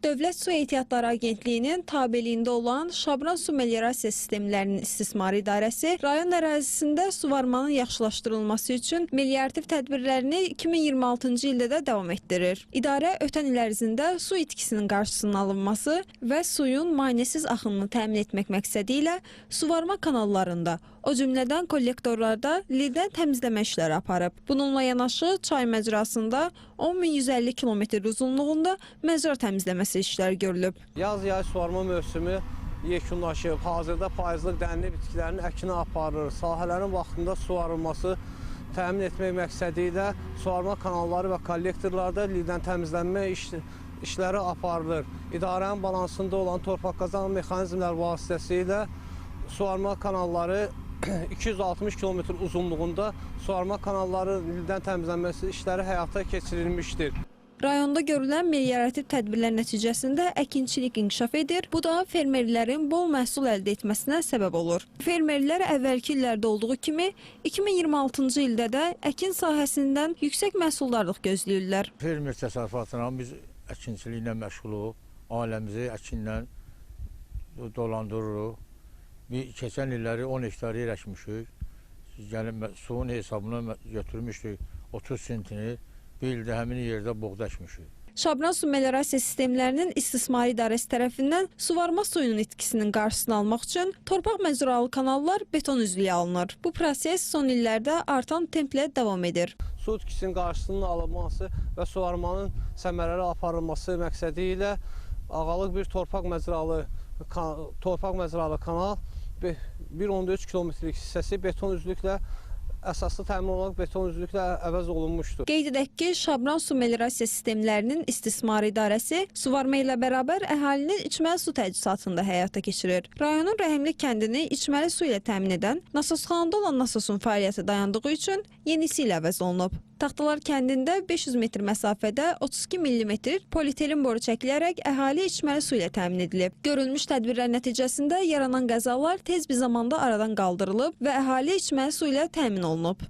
Dövlət Su Ehtiyatları Agentliyinin tabeliyində olan Şabran su meliorasiya sistemlərinin istismarı idarəsi rayon ərazisində suvarmanın yaxşılaşdırılması üçün meliorativ tədbirlərini 2026-cı ildə də davam etdirir. İdarə ötən il ərzində su itkisinin qarşısının alınması və suyun maneəsiz axınını təmin etmək məqsədi ilə suvarma kanallarında, o cümlədən kollektorlarda lildən təmizləmə işləri aparıb. Bununla yanaşı çay məcrasında 10.150 kilometr uzunluğunda məcra təmizləməsi işləri görülüb. Yaz-yay suvarma mövsümü yekunlaşıb. Hazırda payızlıq dənli bitkilərin əkini aparılır. Sahələrin vaxtında suvarılması təmin etmək məqsədi ilə suvarma kanalları və kollektorlarda lildən təmizlənmə işləri aparılır. İdarənin balansında olan torpaq qazan mexanizmlər vasitəsilə suvarma kanalları 260 kilometr uzunluğunda suvarma kanalları lildən təmizlənməsi işləri həyata keçirilmişdir. Rayonda görülən meliorativ tədbirlər nəticəsində əkinçilik inkişaf edir. Bu da fermerlərin bol məhsul əldə etməsinə səbəb olur. Fermerlər əvvəlki illərdə olduğu kimi 2026-cı ildə də əkin sahəsindən yüksək məhsuldarlıq gözləyirlər. Fermer təsərrüfatına biz əkinçiliklə məşğuluq, ailəmizi əkinlə dolandırırıq. Bir keçən illəri 10 hektar yer əkmişik. Yəni suyun hesabına götürmüşdük 30 sentini. Bir ildə həmin yerdə buğda əkmişik. Şabran su meliorasiya sistemlərinin istismarı idarəsi tərəfindən suvarma suyunun itkisinin qarşısını almaq üçün torpaq məcralı kanallar beton üzlüyə alınır. Bu proses son illərdə artan templə davam edir. Su itkisinin qarşısının alınması və suvarmanın səmərəli aparılması məqsədi ilə Ağalıq bir torpaq məcralı kanal 1,3 kilometrlik hissəsi beton üzlüklə əsaslı təmin olaraq beton üzlüklə əvəz olunmuşdur. Qeyd edək ki, Şabran su meliorasiya sistemlərinin istismarı idarəsi suvarma ilə bərabər əhalinin içməli su təchizatını da həyata keçirir. Rayonun Rəhimli kəndini içməli su ilə təmin edən Nasosxanada olan nasosun fəaliyyəti dayandığı üçün yenisi ilə əvəz olunub. Taxtalar kəndində 500 metr məsafədə 32 millimetr polietilен boru çəkilərək əhali içməli su ilə təmin edilib. Görülmüş tədbirlər nəticəsində yaranan qəzalar tez bir zamanda aradan qaldırılıb və əhali içməli su ilə təmin olunub.